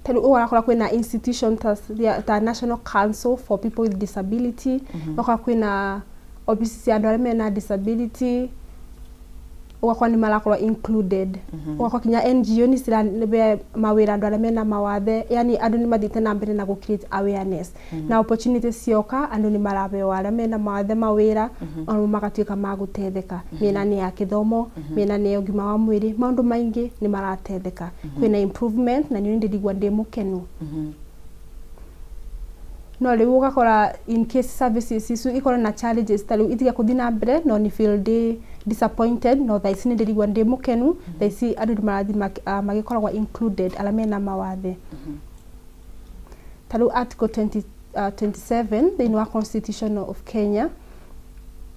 Ta rĩu ũrakora kwĩna institution ta National Council for People with Disability, ũgakora kwĩna obici cia andũ arĩa mena disability, ũgakora nĩ marakorwo included. Ũgakora kinya NGO nĩ cirahe mawĩra andũ arĩa mena mawathe, yani andũ nĩ mathiĩte na mbere na gũ create awareness. Na opportunity cioka andũ nĩ maraheo arĩa mena mawathe mawĩra, onao magatuĩka ma gũteithĩka. Mĩena-inĩ ya gĩthomo, mĩena-inĩ ya ũgima wa mwĩrĩ, maũndũ maingĩ nĩ marateithĩka. Kwĩna improvement na niĩ nĩ ndĩraigua ndĩ mũkenu. No rĩu ũgakora in case services icu ikorwo na challenges, ta rĩu itige kũthiĩ na mbere, no nĩ feel ndĩ disappointed. No thaa ici nĩ ndĩraigua ndĩ mũkenu. Thaa ici andũ nĩ marathiĩ magĩkoragwo included arĩa mena mawathe. Ta rĩu article 20, 27 thĩinĩ wa Constitution of Kenya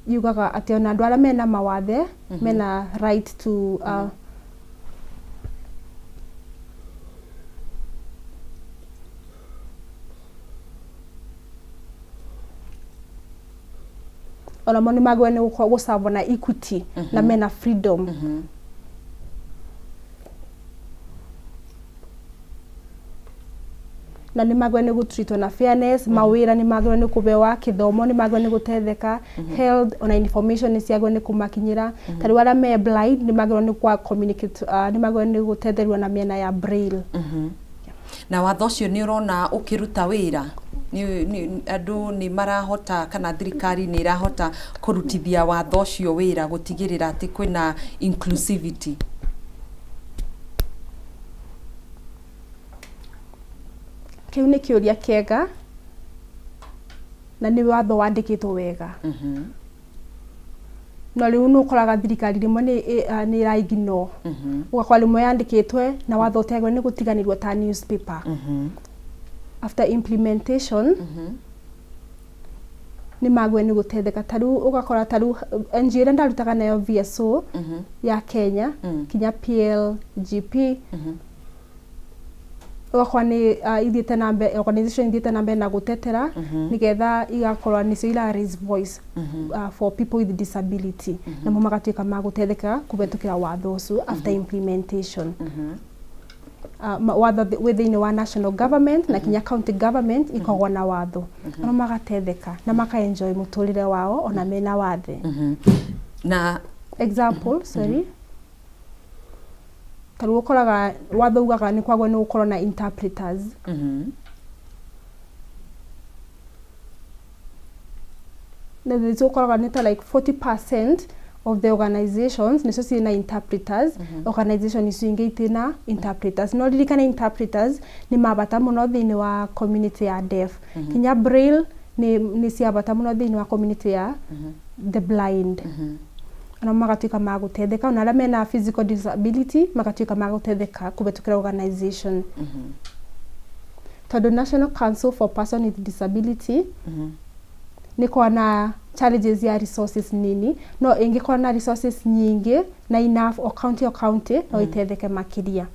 yugaga atĩ ona andũ arĩa mena mawathe mena right to onamo nĩ magĩrĩirwo nĩ gũkorwo gũcabwo na equity na mena freedom. Na nĩ magĩrĩirwo nĩ gũtreatwo na fairness, mawĩra nĩ magĩrĩirwo nĩ kũbewa, kĩthomo nĩ magĩrĩirwo nĩ gũteithĩka, health ona information nĩ ciagĩrĩirwo nĩ kũmakinyĩra. Ta rĩu arĩa me blind nĩ magĩrĩirwo nĩ kwa communicate, nĩ magĩrĩirwo nĩ gũtetherio na mĩena ya braille. Na watho ũcio nĩ ũrona ũkĩruta wĩra? Andũ nĩ marahota kana thirikari nĩ ĩrahota kũrutithia watho ũcio wĩra gũtigĩrĩra atĩ kwĩna inclusivity? Kĩu nĩ kĩũria kĩega na nĩ watho wandĩkĩtwo wega. No rĩu nĩ ũkoraga thirikari rĩmwe nĩ ĩra ignore. Ũgakora rĩmwe yandĩkĩtwe na watho ũtagĩrĩirwo nĩ gũtiganĩrio ta newspaper. After implementation nĩ magĩrĩirwo nĩ gũteithĩka. Ta rĩu ũgakora ta rĩu NGO ĩrĩa ndarutaga nayo VSO ya Kenya, kinya PLGP, ũgakora nĩ ithiĩte na mbere, organization ithiĩte na mbere na gũtetera nĩgetha igakorwo nĩcio ira raise voice for people with disability, namo magatuĩka ma gũteithĩka kũhetũkĩra watho ũcio after implementation. Watho wĩ thĩinĩ wa national government na kinya county government ikoragwo na watho, no magateithĩka na maka enjoy mũtũrĩre wao ona mena wathe. Na example, sorry, ta rĩu ũkoraga watho ugaga nĩ kwagwo nĩ gũkorwo na interpreters. Na nĩcio ũkoraga nĩ ta like 40% of the organizations nĩcio ciĩna interpreters, organization icio ingĩ itina interpreters. No ririkane interpreters nĩ mabata mũno thĩinĩ wa community ya deaf. Kinya braille nĩ cia bata mũno thĩinĩ wa community ya the blind. Ona magatuĩka ma gũteithĩka, ona arĩa mena physical disability magatuĩka ma gũteithĩka kũhetũkĩra organization. Tondũ National Council for Person with Disability nĩ koragwo na challenges ya resources nini, no ĩngĩkorwo na resources nyingĩ na enough o county o county no iteithĩke makĩria.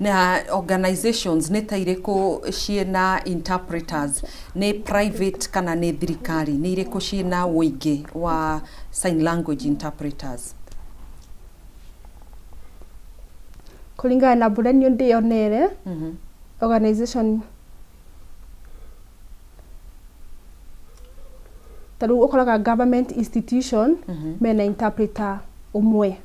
Na organizations nĩ ta irĩkũ ciĩna interpreters? Nĩ private kana nĩ thirikari? Nĩ irĩkũ ciĩna ũingĩ wa sign language interpreters? Kũringana na mbũrĩa niĩ ndĩyonere, organization ta rĩu ũkoraga government institution mena interpreter ũmwe.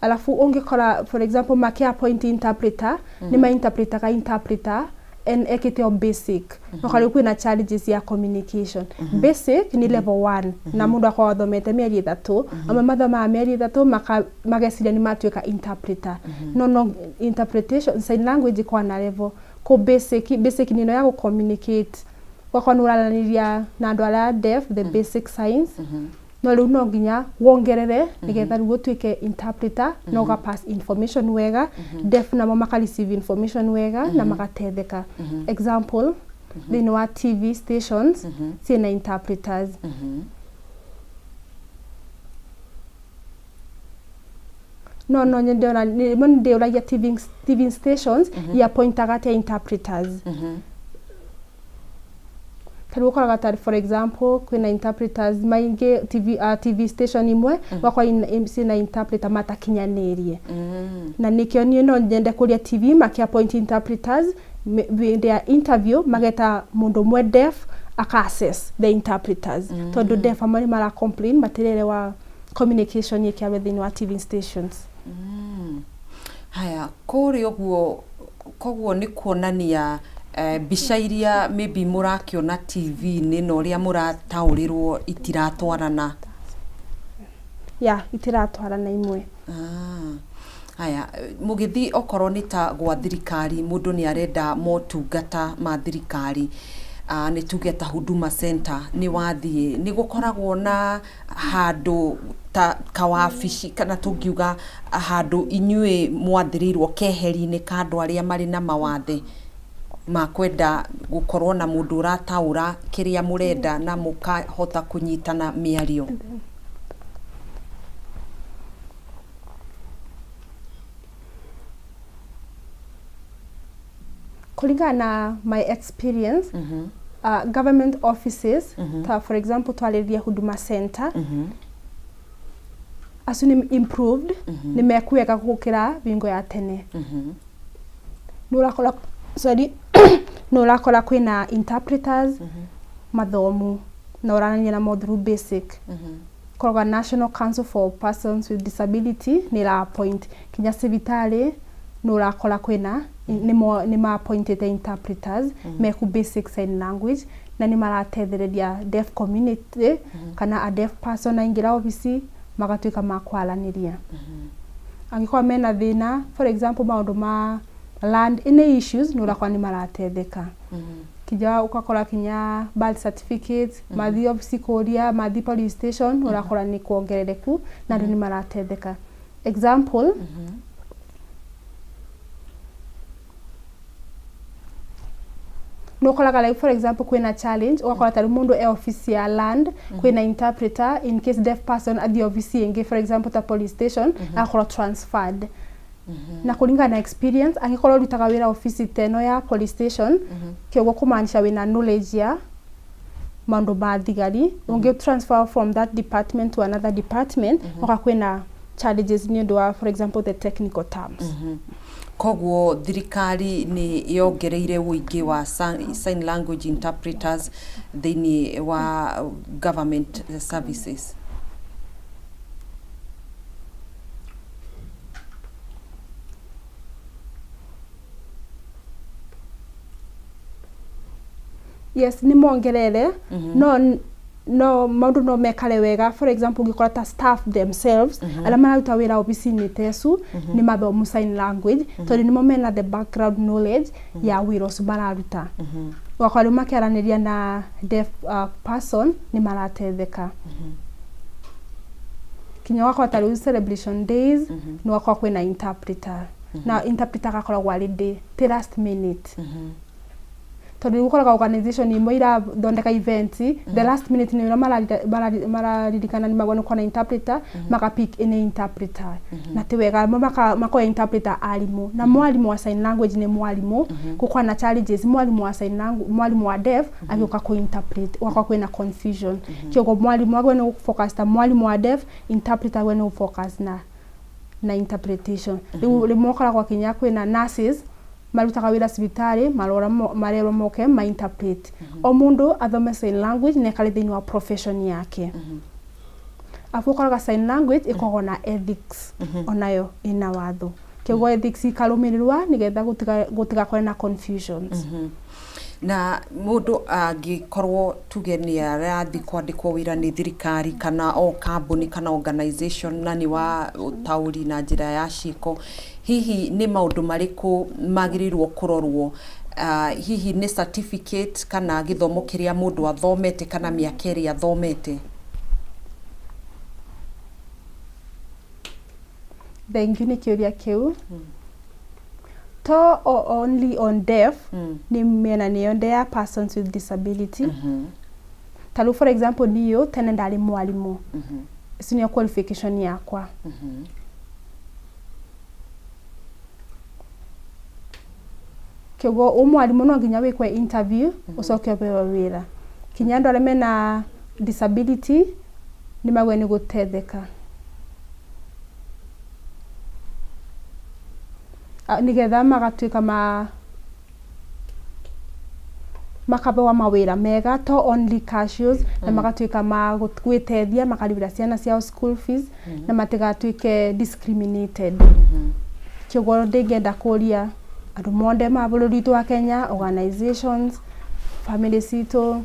Alafu ũngĩkora, for example, makĩ appoint interpreter, nĩ ma interpretaga interpreter and ekĩte o basic. No rĩu kwĩna challenges ya communication. Basic nĩ level 1 na mũndũ akorwo athomete mĩeri 3. Amwe mathomaga mĩeri 3 mageciria nĩ matuĩka interpreter. No interpretation sign language ĩkoragwo na level. Kũ basic, basic nĩ ĩno ya gũ communicate, ũgakorwo nĩ ũraranĩria na andũ arĩa deaf the basic signs. No rĩu no nginya wongerere nĩgetha rĩu ũtuĩke interpreter na ũga pass information wega, deaf namo maka receive information wega na magateithĩka. Example, thĩinĩ wa TV stations ciĩna interpreters. No nyende ona rĩmwe nĩ ndĩũragia TV stations i appointaga atĩa interpreters. Tarĩu ũkoraga ta for example kwĩna interpreters maingĩ TV, TV station imwe ũgakora ciĩna interpreter matakinyanĩirie. Na nĩkĩo niĩ no nyende kũria TV maki appoint interpreters hĩndĩ ya interview mageta mũndũ ũmwe deaf aka assess the interpreters, tondũ deaf amwe nĩ mara complain matirerewa communication ĩkĩarwo thĩinĩ wa TV stations. Haya, kũrĩa ũguo koguo nĩ kuonania mbica iria maybe mũrakĩona TV-inĩ na ũrĩa mũrataũrĩrwo itiratwarana. Ya, itiratwarana imwe. Ah. Haya, mũgĩthiĩ okorwo nĩ ta gwa thirikari, mũndũ nĩ arenda motungata ma thirikari, nĩ tuge ta Huduma Center, nĩ wathiĩ, nĩ gũkoragwo na handũ ta kawabici kana tũngiuga handũ inyuĩ mwathĩrĩirwo keheri-inĩ ka andũ arĩa marĩ na mawathe ma kwenda gũkorwo na mũndũ ũrataũra kĩrĩa mũrenda na mũkahota kũnyitana mĩario? Kũringana na my experience, government offices, ta for example twarĩrĩria Huduma Center, acio nĩ improved, nĩ mekuega gũkĩra bingo ya tene. Nĩ ũrakora, sorry, nĩ ũrakora kwĩna interpreters mathomu na ũranania namo through basic. Koragwo National Council for Persons with Disability nĩ ĩra appoint kinya cibitarĩ, nĩ ũrakora kwĩna nĩ ma appointĩte interpreters meku basic sign language na nĩ maratethereria deaf community kana a deaf person aingĩra obici magatuĩka ma kwaranĩria angĩkorwo mena thĩna, for example maũndũ ma land, any issues, nĩ ũrakora nĩ maratetheka, kinya ũgakora kinya birth certificates mathiĩ obici kũria, mathiĩ police station, ũrakora nĩ kuongerereku na andũ nĩ maratetheka. Example, nĩ ũkoraga like for example kwĩna challenge, ũgakora tarĩu mũndũ e obici ya land, kwĩna interpreter, in case deaf person athiĩ obici ĩngĩ, for example ta police station, agakorwo transferred. Na kũringana na experience, angĩkorwo ũrutaga wĩra obici ta ĩno ya police station, kĩoguo kũmaanisha wĩna knowledge ya maũndũ ma thigari, ũngĩ transfer from that department to another department, ũka kwĩna challenges nĩ ũndũ wa for example the technical terms. Koguo thirikari nĩ yongereire ũingĩ wa sign language interpreters thĩinĩ wa government services. Yes, nĩ mongerere, no maũndũ no mekare wega. For example, ũngĩkora ta staff themselves arĩa mararuta wĩra obici-inĩ ta icu nĩ mathomu sign language, tondũ nĩmo mena the background knowledge ya wĩra ũcio mararuta, ũgakora rĩu makĩaranĩria na deaf person nĩ maratetheka. Kinya ũgakora ta rĩu celebration days nĩ ũgakora kwĩna interpreter, na interpreter agakoragwo arĩ day ti last minute, tondũ rĩu ũkoraga organization imwe irathondeka events, the last minute nĩ ũrĩa mararirikana nĩ magwo nĩ kuona interpreter, maka pick any interpreter, na ti wega. Amwe makoya interpreter arimũ, na mwarimũ wa sign language nĩ mwarimũ gũkorwo na challenges, mwarimũ wa sign language, mwarimũ wa deaf agĩũka kũ interpret, ũgakora kwĩna confusion. Kĩoguo mwarimũ agwe nĩ focus ta mwarimũ wa deaf, interpreter agwe nĩ focus na interpretation. Rĩu rĩmwe ũkoragwo kinya kwĩna nurses marutaga wĩra cibitarĩ, marora marerwo moke ma interpret. O mũndũ athome sign language na ekare thĩinĩ wa profession yake. Afu ũkoraga sign language ĩkoragwo na ethics, onayo ĩna watho, kĩoguo ethics ikarũmĩrĩrwa nĩgetha gũtigakorwo na confusions. Na mũndũ angĩkorwo tuge nĩ arathiĩ kwandĩkwo wĩra nĩ thirikari kana o kambuni kana organization na nĩ wa ũtaũri na njĩra ya ciĩko, hihi nĩ maũndũ marĩkũ magĩrĩirwo kũrorwo? Hihi nĩ certificate kana gĩthomo kĩrĩa mũndũ athomete kana mĩaka ĩrĩa athomete? Thank you nĩ kĩũria kĩu. To only on deaf, nĩ mĩena nĩ yothe ya persons with disability. Ta rĩu for example niũ tene ndarĩ mwarimũ, ici nĩyo qualification yakwa. Kĩoguo ũ mwarimũ no nginya wĩkwe interview ũcoke ũheo wĩra. Kinya andũ arĩa mena disability nĩ magĩrĩirwo nĩ gũtetheka. Nĩgetha magatuĩka ma makabewa mawĩra mega to only cashews na magatuĩka ma gwĩteithia makarĩhĩra ciana ciao school fees na matigatuĩke discriminated. Kĩoguo ndingĩenda kũria andũ mothe ma bũrũri witũ wa Kenya, organizations, family citũ,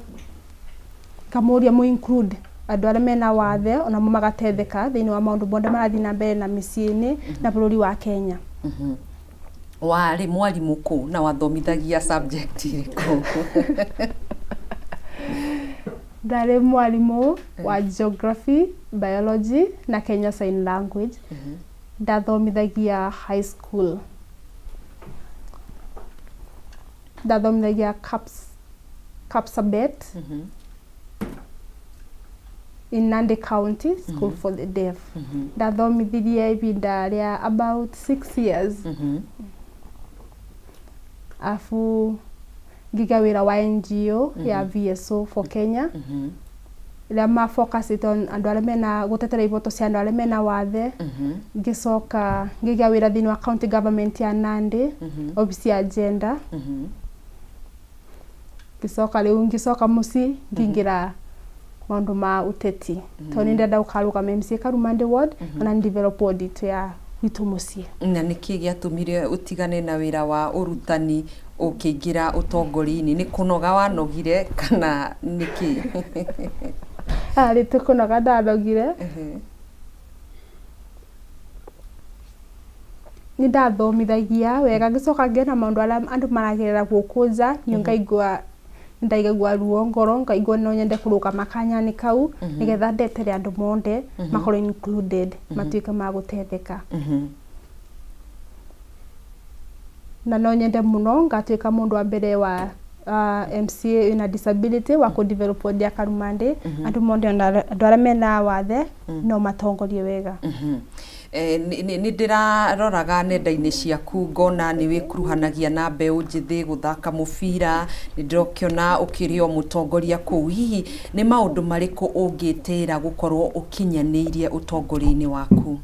ngamũria mũ include andũ arĩa mena wathe onamo magatetheka thĩinĩ wa maũndũ mothe marathiĩ na mbere na mĩciĩ-inĩ na bũrũri wa Kenya. Warĩ mwarimũ kũ na wathomithagia subject ĩrĩkũ? Ndarĩ mwarimũ wa geography, biology na Kenya Sign Language. Ndathomithagia high school. Ndathomithagia Kapsabet in Nandi County School for the Deaf. Ndathomithirie ibinda rĩa about 6 years. Afu ngiga wĩra wa NGO ya VSO for Kenya ĩrĩa ma focus on andũ arĩa mena gũtetera ihoto cia andũ arĩa mena wathe. Ngĩcoka ngĩgĩa wĩra thĩinĩ wa county government ya Nandi, obici ya gender. Ngĩcoka rĩu ngĩcoka mũciĩ ngĩingĩra maũndũ ma ũteti tondũ nĩ ndĩrenda gũkarũgama MCA Karumandi ward ona nĩ develop ward itũ ya gwitũ mũciĩ. Na nĩkĩ gĩatũmire ũtigane na wĩra wa ũrutani ũkĩingĩra ũtongoria-inĩ? Nĩ kũnoga wanogire kana nĩkĩ? Arĩ tũkũnoga ndanogire. Nĩ ndathomithagia wega, ngĩcoka ngĩona maũndũ arĩa andũ maragerera gũkũ nja, niĩ ngaigua ndaigua ruo ngoro, ngaigua no nyende kũrũgama kanya-inĩ kau nĩgetha ndetere andũ mothe makorwo included, matuĩke ma gũtetheka. Na no nyende mũno ngatuĩka mũndũ wa mbere wa MCA wĩna disability wa kũ develop ward ya Karumandi. Andũ mothe ona andũ arĩa mena wathe no matongorie wega. Nĩ ndĩraroraga nenda-inĩ ciaku ngona nĩ wĩkuruhanagia na mbeũ njĩthĩ gũthaka mũbira, nĩ ndĩrokĩona ũkĩrĩ o mũtongoria kũu. Hihi nĩ maũndũ marĩkũ ũngĩtĩĩra gũkorwo ũkinyanĩirie ũtongoria-inĩ waku?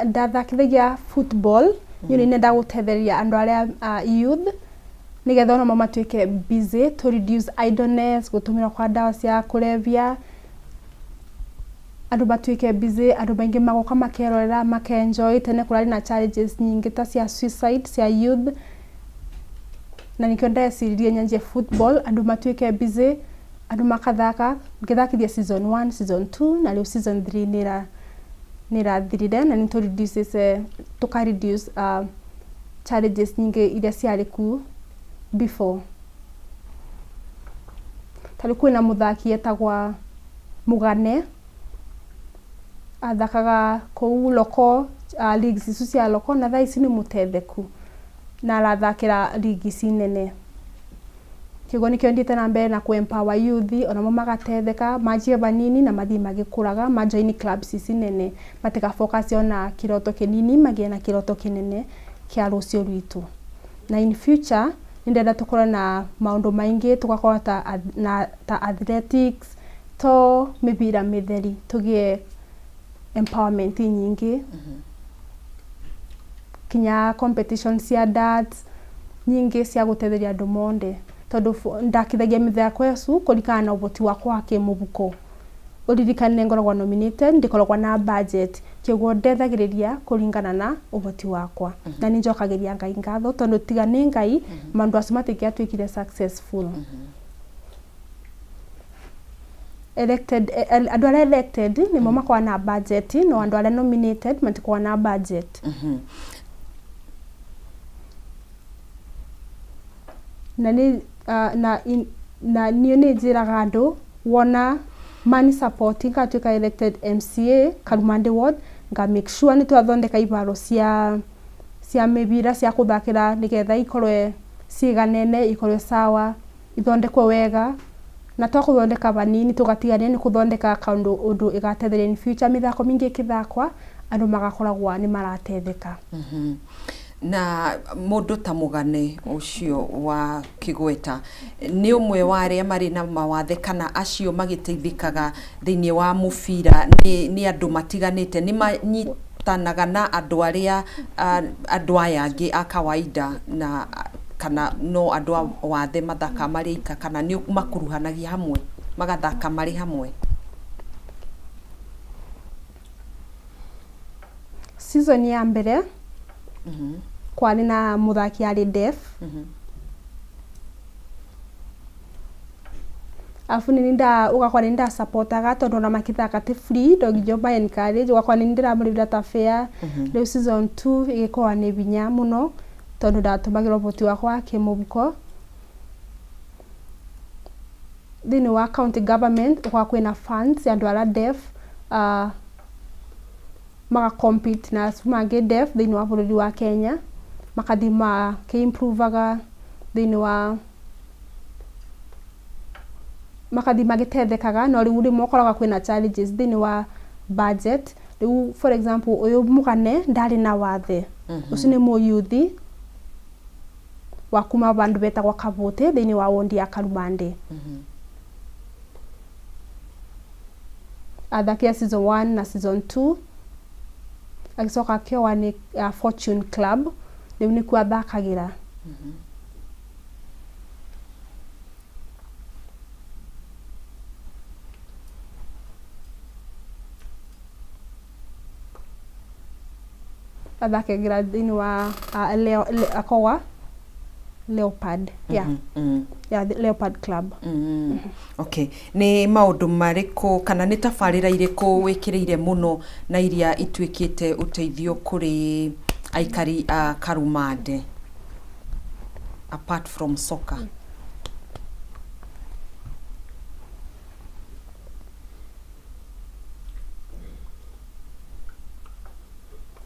Ndathakithagia football niĩ nĩ nyendaga gũtethereria andũ arĩa youth nĩgetha onamo matuĩke busy to reduce idleness, gũtũmĩra kwa ndawa cia kũrebia, andũ matuĩke busy, andũ maingĩ magoka makerorera maka enjoy. Tene kũrarĩ na challenges nyingĩ ta cia suicide cia youth, na nĩkĩo ndeciririe nyanjie football, andũ matuĩke busy, andũ makathaka. Ngĩthakithia season 1, season 2 na rĩu season 3 nĩ ĩrathirire, na nĩ tũ reduce tũka reduce challenges nyingĩ iria ciarĩ ku before. Ta rĩu kwĩna mũthaki etagwa Mũgane, athakaga kũu local leagues icu cia local, na thaa ici nĩ mũtetheku na arathakĩra league ici nene. Kĩguo nĩkĩo thiĩte na mbere na kũ empower youth onamo magatetheka, manjie vanini na mathiĩ magĩkũraga, ma join clubs ici nene, matiga focus ona kĩroto kĩnini, magĩe na kĩroto kĩnene kĩa rũciũ rwitũ. Na in future nĩ ndĩrenda tũkorwo na maũndũ maingĩ, tũgakorwo ta, na, ta athletics, to mĩbira mĩtheri, tũgĩe empowerment nyingĩ, kinya competition cia darts nyingĩ cia gũtetheria andũ monde, tondũ ndakithagia mĩthako ĩcu kũringana na ũhoti wakwa wa kĩmũhuko. Ũririkane ngoragwo nominated, ndikoragwo na budget, kĩoguo ndethagĩrĩria kũringana na ũhoti wakwa, na nĩ njokagĩria Ngai ngatho tondũ tiga nĩ Ngai maũndũ acio matingĩatuĩkire successful. Elected, andũ arĩa elected nĩmo makoragwo na budget, no andũ arĩa nominated matikoragwo na budget. Na nĩ na in, na niĩ nĩ njĩraga andũ wona money support ngatuĩka elected MCA Karumandi ward, nga make sure nĩ twathondeka ibaro cia mĩbira cia kũthakĩra nĩgetha ikorwe ciganene, ikorwe sawa, ithondekwo wega. Na to kũthondeka vanini tũgatigania, nĩ kũthondeka kaũndũ ũndũ ĩgatetheria in future, mĩthako mĩingĩ ĩkĩthakwa andũ magakoragwa nĩ maratetheka. Na mũndũ ta Mũgane ũcio wa Kĩgweta nĩ ũmwe wa arĩa marĩ na mawathe kana acio magĩteithĩkaga thĩinĩ wa mũbira nĩ andũ matiganĩte, nĩ manyitanaga na andũ arĩa andũ aya angĩ a kawaida, na kana no andũ a wathe mathaka marĩ ika, kana nĩ makuruhanagia hamwe magathaka marĩ hamwe? Season ya mbere kwarĩ na mũthaki arĩ deaf, alafu nĩ nda ũgakora nĩ ndasupportaga tondũ ona makĩthaka ti free, no nginya ũma encourage, ũgakora nĩ ndĩramũrĩhĩra ta fare. Rĩu season 2 ĩgĩkorwo nĩ hinya mũno tondũ ndatũmagĩra ũhoti wakwa wa kĩmũhuko. Thĩinĩ wa county government ũgakora kwĩna funds ya andũ arĩa deaf, maga compete na acio mangĩ deaf thĩinĩ wa bũrũri wa Kenya, makathiĩ makĩ-improvaga thĩinĩ wa makathiĩ magĩtethekaga. No rĩu rĩmwe ũkoraga kwĩna challenges thĩinĩ wa budget. Rĩu for example ũyũ Mũgane ndarĩ na wathe, ũcio nĩ mũyuthi wa kuma vandũ betagwo Kabũtĩ thĩinĩ wa wondi ya Karumande. Athakire season 1 na season 2, agĩcoka akĩoa nĩ Fortune Club, rĩu nĩkuo athakagĩra. Athakagĩra thĩinĩ wa akowa Leopard, yeah. Yeah, the Leopard Club. Okay, nĩ maũndũ marĩkũ kana nĩ tabarĩra irĩkũ wĩkĩrĩire mũno na iria ituĩkĩte ũteithio kũrĩ aikari a Karumande apart from soccer?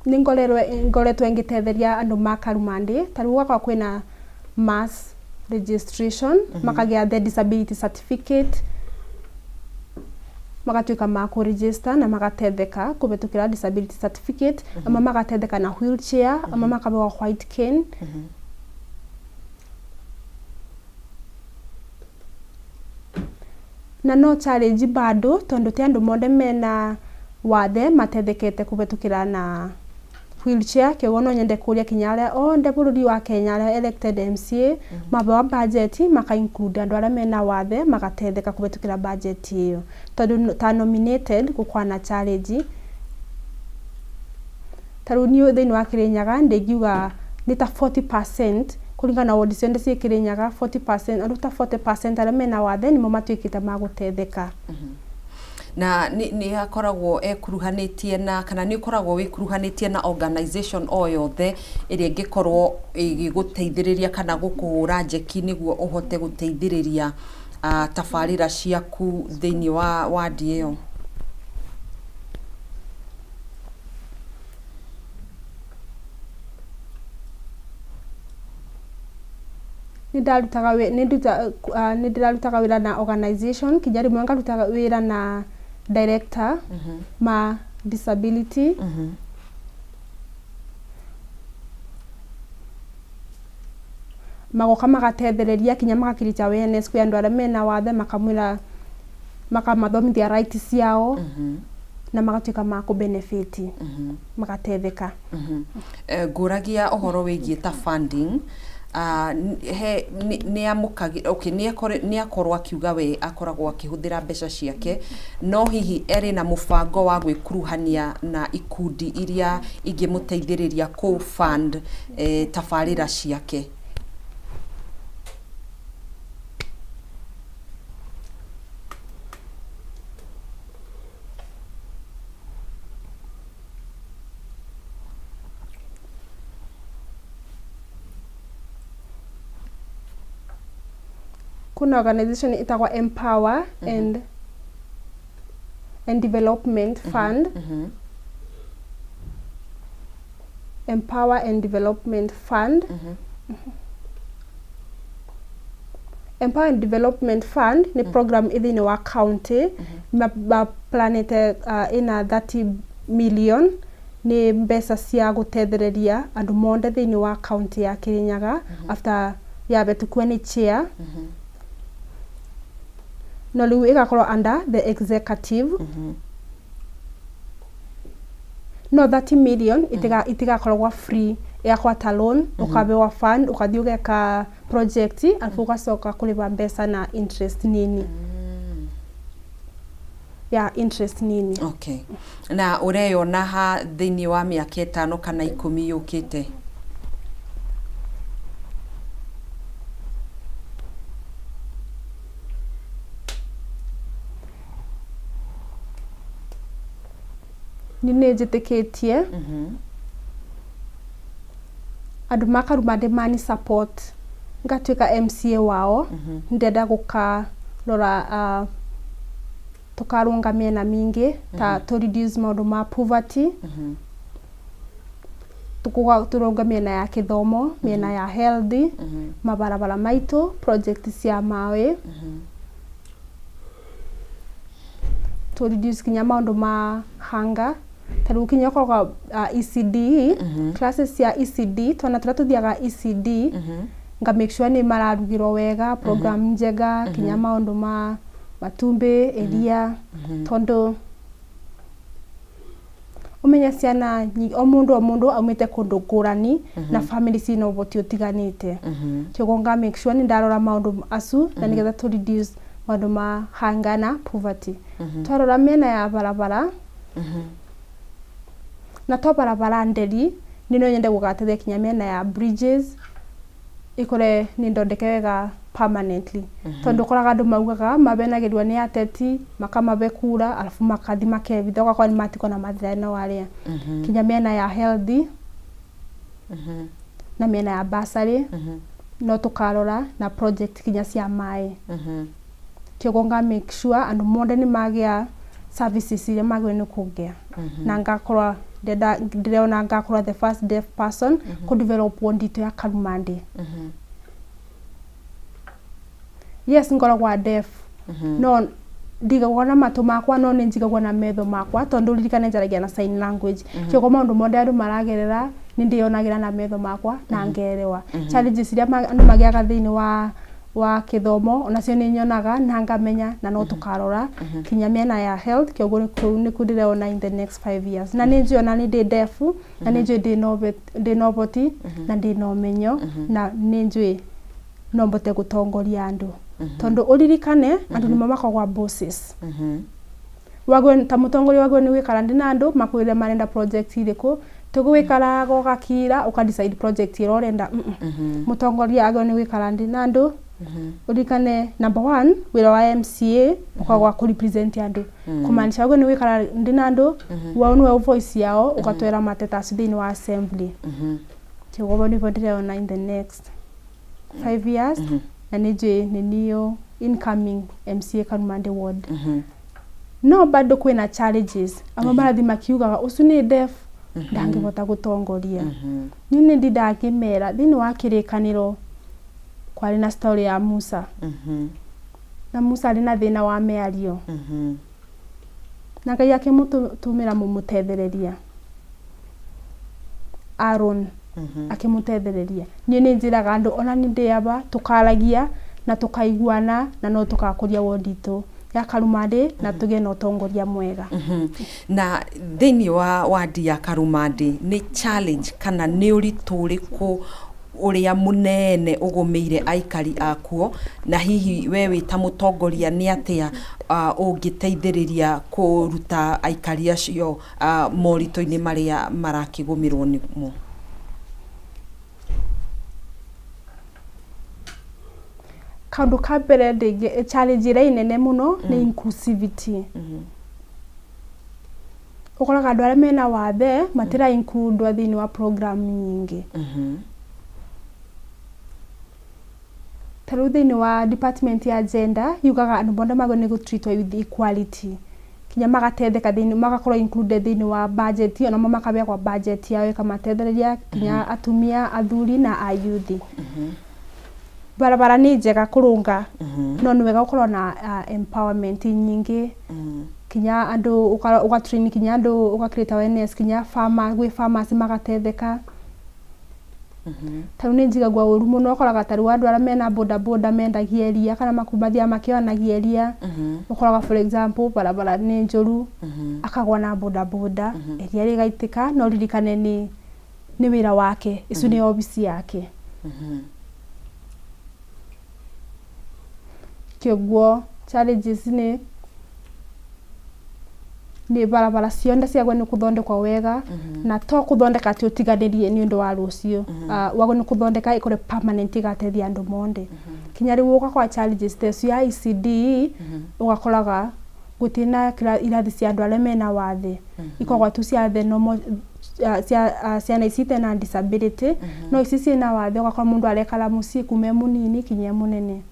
Nĩ ngoretwo ngĩtetheria andũ ma Karumande. Ta rĩu gwakorwo kwĩna mass registration, makagĩa the disability certificate, magatuĩka ma kũ-register na magatetheka kũhetũkĩra disability certificate, amwe magatetheka na wheelchair, amwe makahewa white cane. Na no challenge bado tondũ ti andũ mothe mena wathe matethekete kũhetũkĩra na wheelchair. Kĩoguo no nyende kũria kinya arĩa othe bũrũri wa Kenya arĩa elected MCA mahewa budget maka include andũ arĩa mena wathe magatetheka kũhetũkĩra budget ĩyo, tondũ ta nominated gũkoragwo na challenge. Ta rĩu niĩ thĩinĩ wa Kĩrĩnyaga ndĩngiuga nĩ ta 40% kũringana na ward ciothe ciĩ Kĩrĩnyaga, 40%, andũ ta 40% arĩa mena wathe nĩmo matuĩkĩte ma gũtetheka. Na nĩ akoragwo ekuruhanĩtie na kana nĩ ũkoragwo wĩkuruhanĩtie na organization o yothe ĩrĩa ĩngĩkorwo ĩgĩgũteithĩrĩria kana gũkũhũra njeki nĩguo ũhote gũteithĩrĩria tabarĩra ciaku thĩinĩ wa wandi ĩyo? Nĩ ndĩrarutaga wĩra na organization, kinya rĩmwe ngaruta wĩra na director ma disability. Magoka magatethereria kinya maka create awareness kwĩ andũ arĩa mena wathe, makamwĩra, makamathomithia right ciao na magatuĩka ma kũ benefit, magatetheka. Ngũragia ũhoro wĩgiĩ ta funding, he nĩ amũkagĩra, okay, nĩ akorwo akiuga we akoragwo akĩhũthĩra mbeca ciake, no hihi erĩ na mũbango wa gwĩkuruhania na ikundi iria ingĩmũteithĩrĩria kũ fund tabarĩra ciake? Kuna organization ĩtagwo Empower and Development Fund. Empower and Development Fund. Empower and Development Fund nĩ program ĩ thĩinĩ wa county maplanĩte ĩna 30 million nĩ mbeca cia gũtethereria andũ monde thĩinĩ wa county ya Kirinyaga after yabetukwo nĩ chair no rĩu ĩgakorwo under the executive no 30 million itigakoragwo free ĩgakorwo ta loan ũkabewa fund ũgathiĩ ũgeka project alafu ũgacoka kũrĩba mbeca na interest nini ya interest nini. Okay, na ũreyona ha thĩinĩ wa mĩaka 5 kana 10 yũkĩte? Nĩ nĩ njĩtĩkĩtie andũ makaruma ndĩ support ngatuĩka MCA wao ndĩrenda gũkarora tũkarũnga mĩena mĩingĩ ta to reduce maũndũ ma poverty tũrũnga mĩena ya kĩthomo mĩena ya health mabarabara maitũ project cia maĩ to reduce kinya maũndũ ma hunger ta rĩu kinya ũkoragwo ECD classes cia ECD twana tũrĩa tũthiaga ECD nga make sure nĩ mararugĩrwo wega program njega kinya maũndũ ma matumbĩ iria tondũ ũmenye ciana o mũndũ o mũndũ aumĩte kũndũ ngũrani na family ciĩna ũhoti ũtiganĩte kĩoguo nga make sure nĩ ndarora maũndũ acu na nĩgetha to reduce maũndũ ma hunger na poverty twarora mĩena ya barabara na to barabara nderi nĩ no nyende gũgateithia kinya mĩena ya bridges ikore nĩ ndondeke wega permanently tondũ ũkoraga andũ maugaga mabenagĩrwo nĩ ateti makamabe kura alafu makathi makebitha ũgakora nĩ matigwo na mathĩna arĩa kinya mĩena ya health na mĩena ya bursary no tũkarora na project kinya cia maĩ kĩoguo nga make sure andũ mothe nĩ magĩa services iria magĩrĩirwo nĩ kũgĩa na ngakorwo ndĩrona ngakorwo the first deaf person kũ develop ward itũ ya Karumandi. Yes, ngoragwo deaf no ndigagwo na matũ makwa no nĩ njigagwo na metho makwa tondũ ririkane njaragia na sign language kĩoguo maũndũ mothe andũ maragerera nĩ ndĩyonagĩra na metho makwa na ngerewa challenges iria andũ magĩaga thĩinĩ wa kĩthomo onacio nĩ nyonaga na ngamenya na no tũkarora kinya mĩena ya health kĩoguo kũu nĩkuo ndĩrona in the next 5 years na nĩ njũĩ ona nĩ ndĩ deaf na nĩ njũĩ ndĩna ũhoti na ndĩna ũmenyo na nĩ njũĩ no mbote gũtongoria andũ tondũ ũririkane andũ nĩmo makoragwo bosses wagwe ta mũtongoria wagwe nĩ gwĩkara ndĩ na andũ makwĩre marenda project irĩkũ tũgwĩkaraga ũgakira ũka decide project ĩrĩa ũrenda mũtongoria agĩrĩirwo nĩ gwĩkara ndĩ na andũ ũririkane number one wĩra wa MCA ũkoragwo wa kũ represent andũ kũmaanisha wagĩrĩirwo nĩ gwĩkara ndĩ na andũ wao nĩwe voice yao ũgatwĩra mateta acio thĩinĩ wa assembly kĩoguo nĩguo ndĩrona in the next 5 years na nĩ njũĩ nĩ niũ incoming MCA Karumandi ward no bado kwĩna challenges amwe marathiĩ makiugaga ũcio nĩ deaf ndangĩhota gũtongoria niĩ nĩ ndindaga ngĩmera thĩinĩ wa kĩrĩkanĩro kwarĩ na story ya Musa na Musa arĩ na thĩna wa mĩario na Ngai akĩmũtũmĩra mũmũtethereria Aaron akĩmũtethereria niĩ nĩ njĩraga andũ ona nĩ ndĩaba tũkaragia na tũkaiguana na no tũgakũria ward itũ ya Karumandi na tũgĩe na ũtongoria mwega. Na thĩinĩ wa wadi ya Karumandi nĩ challenge kana nĩ ũritũ ũrĩkũ ũrĩa mũnene ũgũmĩire aikari akuo na hihi we wĩ ta mũtongoria nĩ atĩa ũngĩteithĩrĩria kũruta aikari acio moritũ-inĩ marĩa marakĩgũmĩrwo nĩmo? Kaũndũ ka mbere challenge ĩrĩa inene mũno nĩ inclusivity. Ũkoraga andũ arĩa mena wathe matira include thĩinĩ wa program nyingĩ. Ta rĩu thĩinĩ wa department ya gender yugaga andũ mothe magĩrĩirwo nĩ gũ-treatwo with equality kinya magatetheka thĩinĩ magakorwo included thĩinĩ wa budget onamo makabeagwo budget yao ĩkamatethereria kinya atumia athuri na ayuthi. Barabara nĩ njega kũrũnga, no nĩ wega gũkorwo na empowerment nyingĩ, kinya andũ ũga train kinya andũ, ũga create awareness kinya farmer, gwĩ farmers magatetheka. Ta rĩu nĩ njigagua ũru mũno, ũkoraga ta rĩu andũ arĩa mena boda boda mendagia iria kana mathiaga makĩonagia iria, ũkoraga for example barabara nĩ njũru, akagwa na boda boda, iria rĩgaitĩka, no ririkane nĩ wĩra wake, icu nĩ obici yake. Kĩoguo challenges nĩ barabara cionde ciagwo nĩ kũthondekwo wega, na to kũthondeka atĩ ũtiganĩrie nĩ ũndũ wa rũciũ, wagwo nĩ kũthondeka ĩkorwo permanent, ĩgateithia andũ monde. Kinya rĩu ũgakora challenges ta icio ya ECD, ũgakoraga gũtirĩ na irathi cia andũ arĩa mena wathe, ikoragwo tu cia the normal, cia ciana ici itarĩ na disability, no ici ciĩna wathe ũgakora mũndũ arekara mũciĩ kuma e mũnini kinya e mũnene.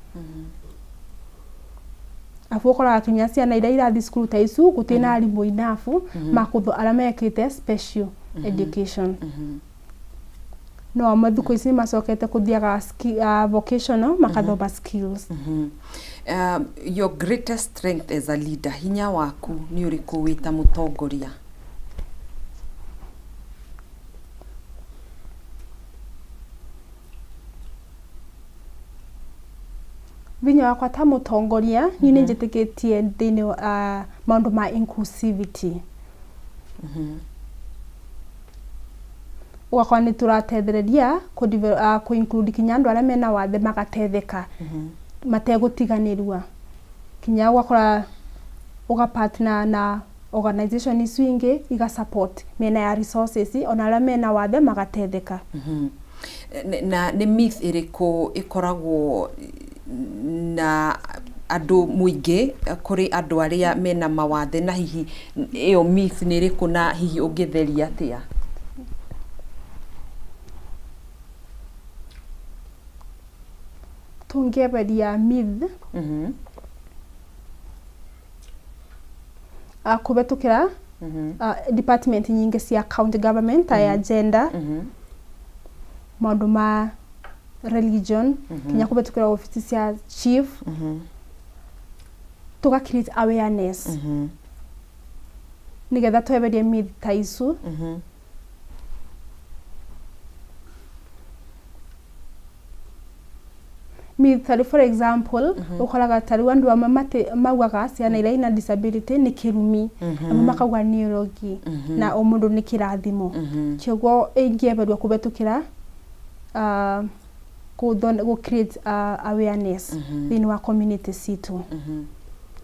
Abu ũkoraga kinya ciana iria irathiĩ cukuru ta icu gũtirĩ na arimũ enough ma arĩa mekĩte special education. No amwe thikũ ici nĩ macokete kũthiaga vocational makathoma skills. Your greatest strength as a leader, hinya waku nĩ ũrĩkũ wĩ ta mũtongoria? Vinya wakwa ta mũtongoria, niĩ nĩ njĩtĩkĩtie thĩinĩ wa maũndũ ma inclusivity. Ũgakora nĩ tũratethereria kũ include kinya andũ arĩa mena wathe magatetheka mategũtiganĩrua. Kinya ũgakora ũga partner na organization icio ingĩ iga support mĩena ya resources, ona arĩa mena wathe magatetheka. Na nĩ myth ĩrĩkũ ĩkoragwo na andũ mũingĩ kũrĩ andũ arĩa mena mawathe, na hihi ĩyo myth nĩ ĩrĩkũ na hihi ũngĩtheria atĩa? Tũngĩeheria myth kũhetũkĩra department nyingĩ cia county government ta ya gender, maũndũ ma religion, kinya kũhetũkĩra obici cia chief, tũga create awareness nĩgetha tweherie myth ta icu. Myth tarĩ for example, ũkoraga tarĩu andũ amwe maugaga ciana iria ina disability nĩ kĩrumi, amwe makauga nĩ ũrogi, na o mũndũ nĩ kĩrathimo. Kĩoguo ĩngĩeherio kũhetũkĩra gũ create awareness thĩinĩ wa community citũ,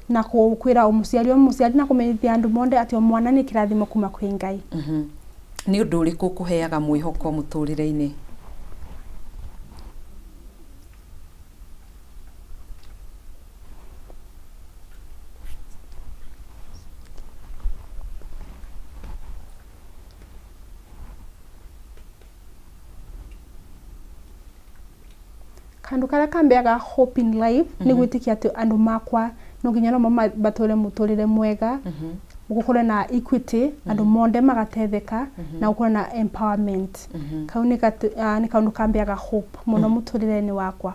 na kwĩra o mũciari o mũciari na kũmenyithia andũ monde atĩ o mwana nĩ kĩrathimo kuma kwĩ Ngai. Nĩ ũndũ ũrĩkũ ũkũheaga mwĩhoko mũtũrĩre-inĩ? Kandu karĩa kambeaga hope in life nĩ gwĩtĩkia atĩ andũ makwa no nginya no matũre mũtũrĩre mwega, gũkorwo na equity, andũ monde magatetheka, na gũkorwo na empowerment. Kau nĩ kaũndũ kambeaga hope mũno mũtũrĩre-inĩ wakwa.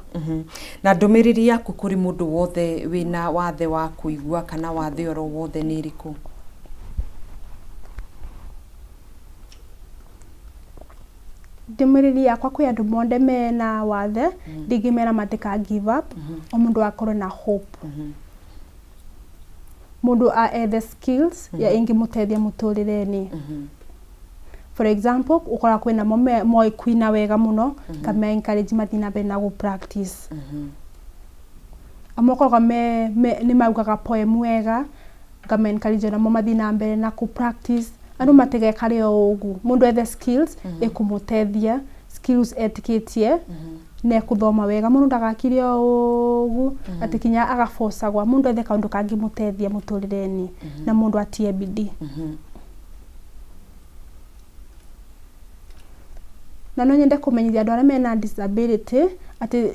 Na ndũmĩrĩri yaku kũrĩ mũndũ wothe wĩna wathe wa kũigua kana wathe oro wothe nĩ ĩrĩkũ? Ndũmĩrĩri yakwa kwĩ andũ monde mena wathe, ndingĩmera matika give up. O mũndũ akorwo na hope, mũndũ ethe skills ya ĩngĩmũteithia mũtũrĩre-inĩ. For example, ũkoraga kwĩna mo moĩ kũina wega mũno, ngama encourage mathiĩ na mbere na gũ practice. Amwe ũkoraga nĩ maugaga poem wega, ngama encourage onamo mathiĩ na mbere na kũ practice. Andũ matigekare o ũguo, mũndũ ethe skills ĩkũmũteithia, skills etĩkĩtie na ekũthoma wega. Mũndũ ndagakire o ũguo atĩ kinya agabocagwa, mũndũ ethe kaũndũ kangĩmũteithia mũtũrĩre-inĩ, na mũndũ atie bidii. Na no nyende kũmenyithia andũ arĩa mena disability atĩ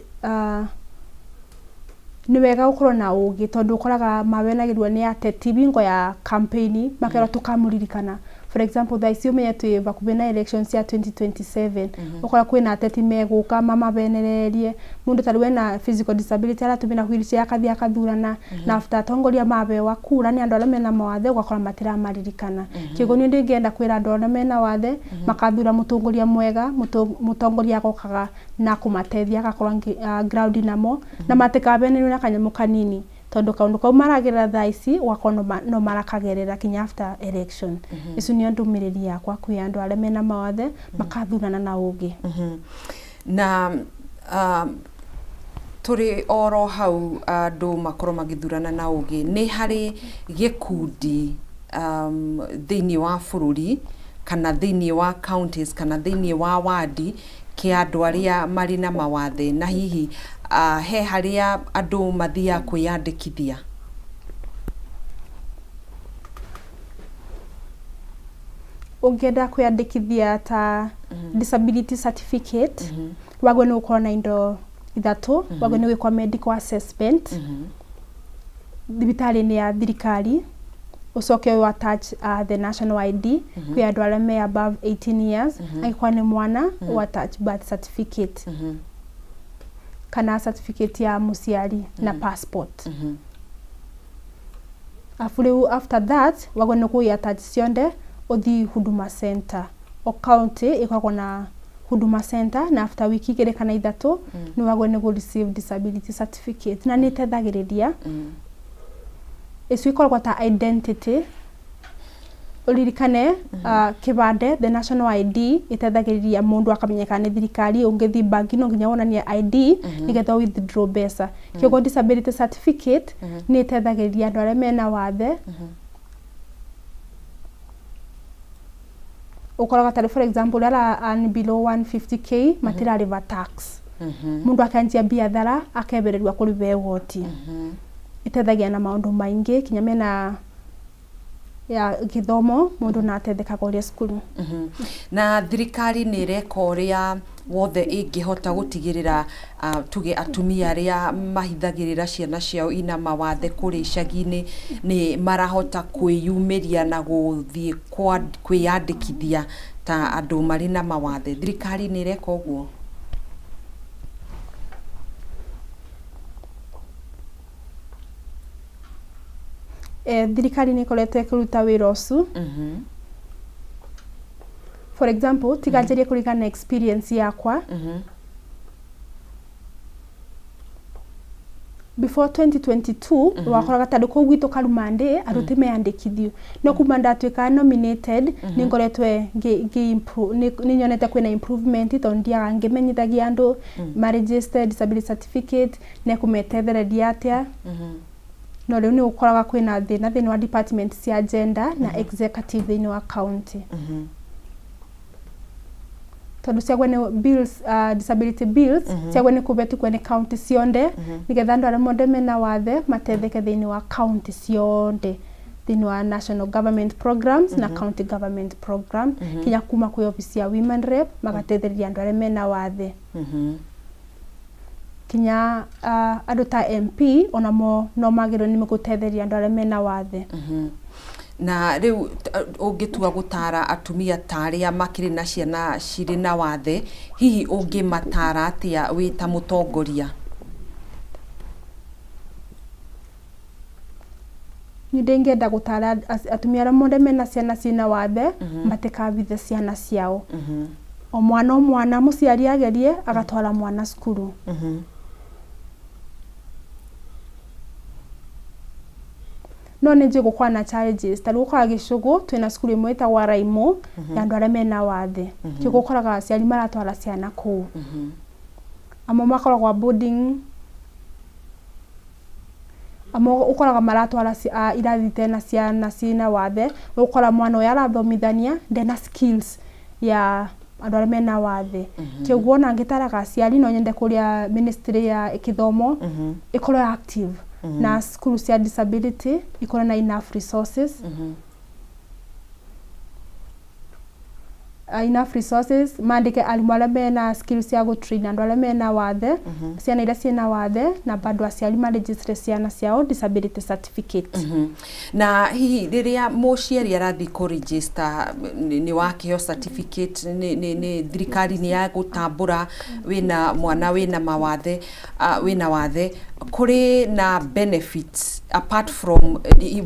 nĩ wega gũkorwo na ũgĩ, tondũ ũkoraga mawenagĩrwo nĩ ateti bingo ya campaign, makerwo tũkamũririkana. For example, thaa ici ũmenye twĩ hakuhĩ na elections cia 2027, ũkora kwĩna ateti megũka mamabenererie mũndũ ta rĩu ena physical disability aratũmĩra wheelchair akathiĩ akathurana, na after atongoria mabewa kura nĩ andũ arĩa mena mawathe, ũgakora matiramaririkana. Kĩguo niĩ ndingĩenda kwĩra andũ arĩa mena wathe makathura mũtongoria mwega, mũtongoria agokaga na kũmateithia, agakorwo ground namo na matikabenererio na kanyamũ kanini, tondũ kaũndũ kau maragerera thaa ici ũgakorwo no marakagerera kinya after election. Icio nĩyo ndũmĩrĩri yakwa kwĩ andũ arĩa mena mawathe, makathurana na ũgĩ. Na tũrĩ oro hau, andũ makorwo magĩthurana na ũgĩ, nĩ harĩ gĩkundi thĩinĩ wa bũrũri kana thĩinĩ wa counties kana thĩinĩ wa wadi kĩa andũ arĩa marĩ na mawathe, na hihi he harĩa andũ mathiaga kwĩyandĩkithia? Ũngĩenda kwĩyandĩkithia ta disability certificate, wagĩrĩirwo nĩ gũkorwo na indo ithatũ. Wagĩrĩirwo nĩ gwĩkwo medical assessment thibitarĩ-inĩ ya thirikari, ũcoke ũ attach the national ID kwĩ andũ arĩa me above 18 years. Angĩkorwo nĩ mwana, ũ attach birth certificate kana certificate ya mũciari na passport. Afu rĩu after that wagĩrĩirwo nĩ kũ attach cionde, ũthiĩ Huduma Center. O county ĩkoragwo na Huduma Center, na after wiki 2 kana 3 nĩ wagĩrĩirwo nĩ kũ receive disability certificate, na nĩ ĩteithagĩrĩria. Icio ikoragwo ta identity. Ũririkane kĩbande, the national ID, ĩteithagĩrĩria mũndũ akamenyekana nĩ thirikari. Ũngĩthiĩ banki no nginya wonanie ID nĩgetha withdraw mbeca. Kĩoguo disability certificate nĩ ĩteithagĩrĩria andũ arĩa mena wathe. Ũkoraga tarĩ, for example, ũrĩa ara earn below 150K matirarĩba tax. Mũndũ akanjia biathara akebererua kũrĩba igoti. Ĩteithagia na maũndũ maingĩ, kinya mena ya gĩthomo, mũndũ no ateithĩkaga ũrĩa cukuru. Na thirikari nĩ ĩreka ũrĩa wothe ĩngĩhota gũtigĩrĩra tuge atumia arĩa mahithagĩrĩra ciana ciao ina mawathe kũrĩa icagi-inĩ nĩ marahota kwĩyumĩria na gũthiĩ kwĩyandĩkithia ta andũ marĩ na mawathe? Thirikari nĩ ĩreka ũguo? Thirikari nĩ ĩkoretwo ĩkĩruta wĩra ũcio. For example, tiga njarie kũringana na experience yakwa, before 2022 wakoraga tondũ kũu gwitũ Karumandĩ andũ ti meyandĩkithio, no kuma ndatuĩka nominated nĩ ngoretwo nĩ nyonete kwĩna improvement, tondũ ndiaga ngĩmenyithagia andũ ma register disability certificate na kũmetethereria atĩa. No rĩu nĩ ũkoraga kwĩna thĩna thĩinĩ wa department cia gender na executive thĩinĩ wa county, tondũ ciagwo nĩ bills, disability bills ciagwo nĩ kũhetũkwo nĩ county cionde, nĩgetha andũ arĩa mothe mena wathe mateithĩke thĩinĩ wa county cionde, thĩinĩ wa national government programs na county government program, kinya kuma kwĩ office ya women rep magateithĩrĩria andũ arĩa mena wathe, kinya andũ ta MP onamo no magĩrĩirwo nĩ gũteithĩrĩria andũ arĩa mena wathe. Na rĩu ũngĩtua gũtara atumia ta arĩa makĩrĩ na ciana cirĩ na wathe, hihi ũngĩmatara atĩa wĩ ta mũtongoria? Niĩ ndingĩenda gũtara atumia arĩa mothe mena ciana ciĩna wathe matikabithe ciana ciao. O mwana o mwana, mũciari agerie agatwara mwana cukuru. No nĩ njũĩ gũkoragwo na challenges. Ta rĩu ũkoraga gĩcũgũ twĩna cukuru ĩmwe ĩtagwo Raimo ya andũ arĩa mena wathe. Kĩguo ũkoraga aciari maratwara ciana kũu. Amwe makoragwo boarding, amwe ũkoraga maratwara irathi tena ciana ciĩna wathe. Ũgũkora mwana ũyũ arathomithania ndena skills ya andũ arĩa mena wathe. Kĩguo ona ngĩtaraga aciari, no nyende kũria ministry ya gĩthomo ĩkorwo active na cukuru cia disability ikorwo na enough resources. Enough resources, mandĩke arimũ arĩa mena skills cia gũ train andũ arĩa mena wathe, ciana iria ciĩna wathe, na bado aciari maregistre ciana ciao disability certificate. Na hihi rĩrĩa mũciari arathiĩ kũ register nĩ wakĩheo certificate nĩ thirikari nĩ ya gũtambũra wĩna mwana wĩna mawathe, wĩna wathe, kũrĩ na benefits apart from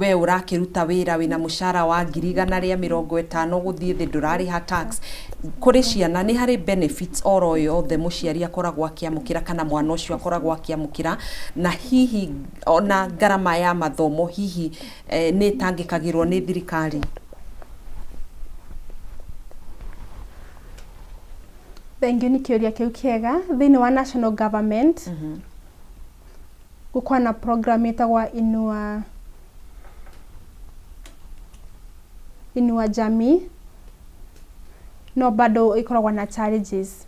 we ũrakĩruta wĩra wĩna mũcara wa 150,000 gũthiĩ thĩ, ndũrarĩha tax, kũrĩ ciana nĩ harĩ benefits oro yothe mũciari akoragwo akĩamũkĩra kana mwana ũcio akoragwo akĩamũkĩra, na hihi ona ngarama ya mathomo hihi nĩ ĩtangĩkagĩrwo nĩ thirikari? Thank you nĩ kĩũria kĩu kĩega. Thĩinĩ wa national government gũkorwo na program ĩtagwo Inua Jamii, no bado ĩkoragwo na challenges.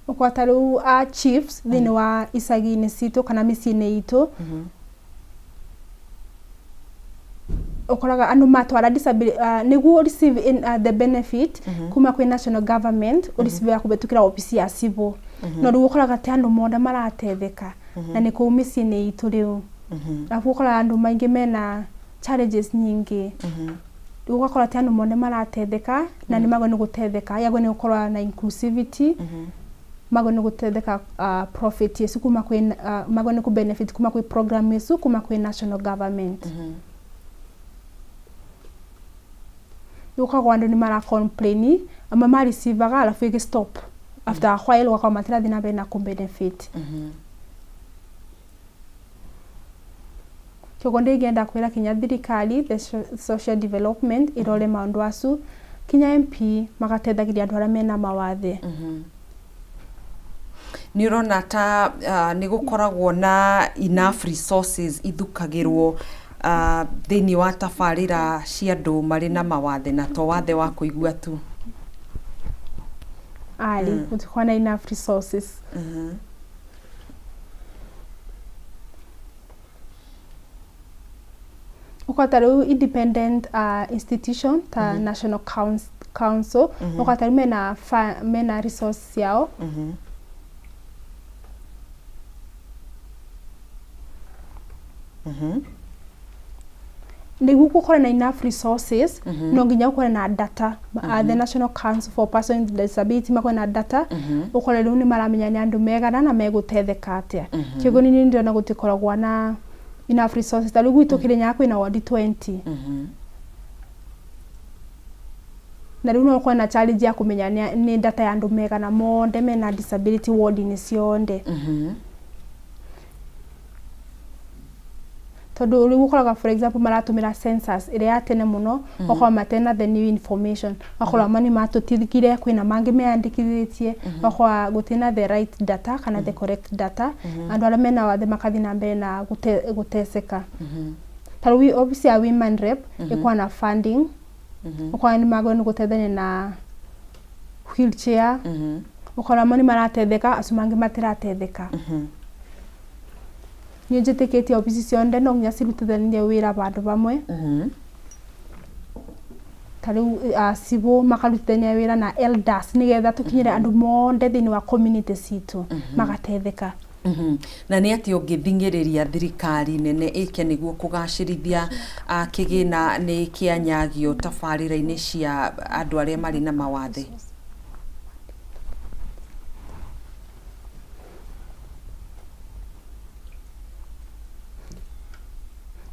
Ũkora ta rĩu a chiefs thĩinĩ wa icagi-inĩ citũ kana mĩciĩ-inĩ itũ, ũkoraga andũ matwara disability nĩguo receive the benefit kuma kwĩ national government, ũreceive kũhĩtũkĩra obici ya civil, no rĩu ũkoraga ti andũ mothe maratetheka, na nĩ kũu mĩciĩ-inĩ itũ rĩu. Arabu ũkoraga andũ maingĩ mena challenges nyingĩ. Rĩu ũgakora ti andũ mothe maratetheka, na nĩ magwo nĩ gũtetheka, yagwo nĩ gũkorwo na inclusivity, magwo nĩ gũtetheka profit icu kuma kwĩ magwo nĩ kũ benefit kuma kwĩ program icu kuma kwĩ national government. Rĩu ũkoragwo andũ nĩ mara complain, amwe ma receivaga arabu ĩgĩ stop after a while, ũgakora matirathiĩ na mbere na kũ benefit. Kĩoguo ndingĩenda kwĩra kinya thirikari, the social development ĩrore maũndũ acu, kinya MP magateithagĩria andũ arĩa mena mawathe. Nĩ ũrona ta nĩ gũkoragwo na enough resources ithukagĩrwo thĩinĩ wa tabarĩra cia andũ marĩ na mawathe, na to wathe wa kũigua tu? Arĩ gũtikoragwo na enough resources. Ũkora ta rĩu independent institution ta National Council, ũkora ta rĩu mena resource ciao. Nĩguo gũkorwo na enough resources, no nginya ũkorwo na data. The National Council for Persons with Disability makorwo na data, ũkore rĩu nĩ maramenya nĩ andũ megana na megũtetheka atĩa. Kĩoguo niĩ ndĩrona gũtikoragwo na enough resources. Ta rĩu gwitũ Kĩrĩnyaga kwĩna ward 20, na rĩu no ũkorwo na challenge ya kũmenya nĩ data ya andũ megana monde mena disability ward-inĩ ciothe, tondũ rĩu ũkoraga, for example, maratũmĩra census ĩrĩa ya tene mũno, ũgakorwo matena the new information, ũgakorwo amwe nĩ matũtigire, kwĩna mangĩ meyandĩkithĩtie, ũgakora gũtirĩ the right data kana the correct data, andũ arĩa mena wathe makathiĩ na mbere na gũteceka. Ta rĩu obici ya women rep ĩkoragwo na funding, ũkora nĩ magũrĩirwo nĩ gũteithania na wheelchair, ũkora amwe nĩ maratetheka, acio mangĩ matiratetheka. Niĩ njĩtĩkĩtie obici ciothe no nginya cirutithanie wĩra vandũ vamwe. Ta rĩu civil makarutithania wĩra na elders, nĩgetha tũkinyĩre andũ mothe thĩinĩ wa community citũ magatetheka. Na nĩ atĩ ũngĩthing'ĩrĩria thirikari nene ĩke nĩguo kũgacĩrithia kĩgĩna nĩ kĩanyagio tabarĩra-inĩ cia andũ arĩa marĩ na mawathe?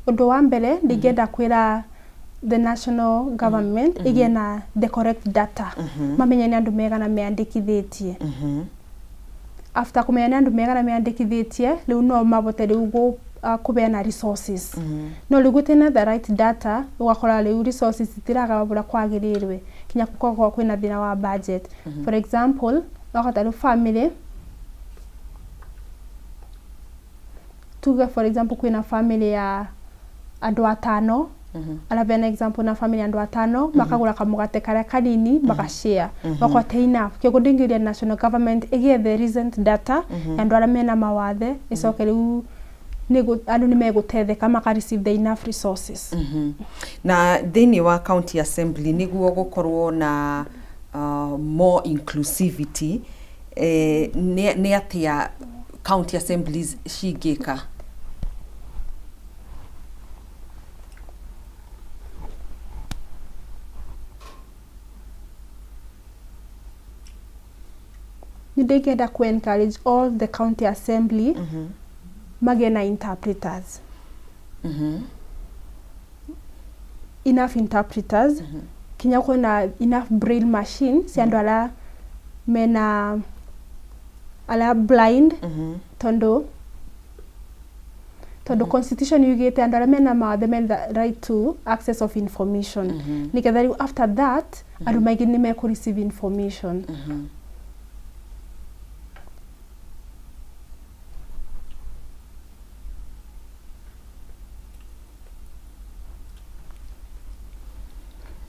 Ũndũ wa mbere ndingĩenda kwĩra the national government ĩgĩe na the correct data, mamenye nĩ andũ megana meandĩkithĩtie. After kũmenya nĩ andũ megana meandĩkithĩtie, rĩu no mabote rĩu kũbeana resources. No rĩu gũtirĩ na the right data, ũgakora rĩu resources itiragabũra kwagĩrĩirwe, kinya gũkorwo kwĩna thĩna wa budget. For example, ũgakora rĩu family, tuge for example kwĩna family ya andũ atano, arabeana example na family ya andũ atano makagũra kamũgate karĩa kanini magashare, ũgakora ti enough. Kĩoguo ndingĩũria national government ĩgĩe the recent data ya andũ arĩa mena mawathe, ĩcoke rĩu Andũ nĩ megũtetheka maka receive the enough resources. Na thĩinĩ wa county assembly nĩguo gũkorwo na more inclusivity, nĩ atĩa county assemblies cingĩka? Nĩ ndĩngĩenda ku encourage all the county assembly magĩe na interpreters, enough interpreters, kinya kwĩna enough braille machine cia andũ arĩa mena, arĩa blind, tondũ constitution yugĩte andũ arĩa mena mawathe mena right to access of information, nĩgetha rĩu after that andũ maingĩ nĩ mekũ receive information.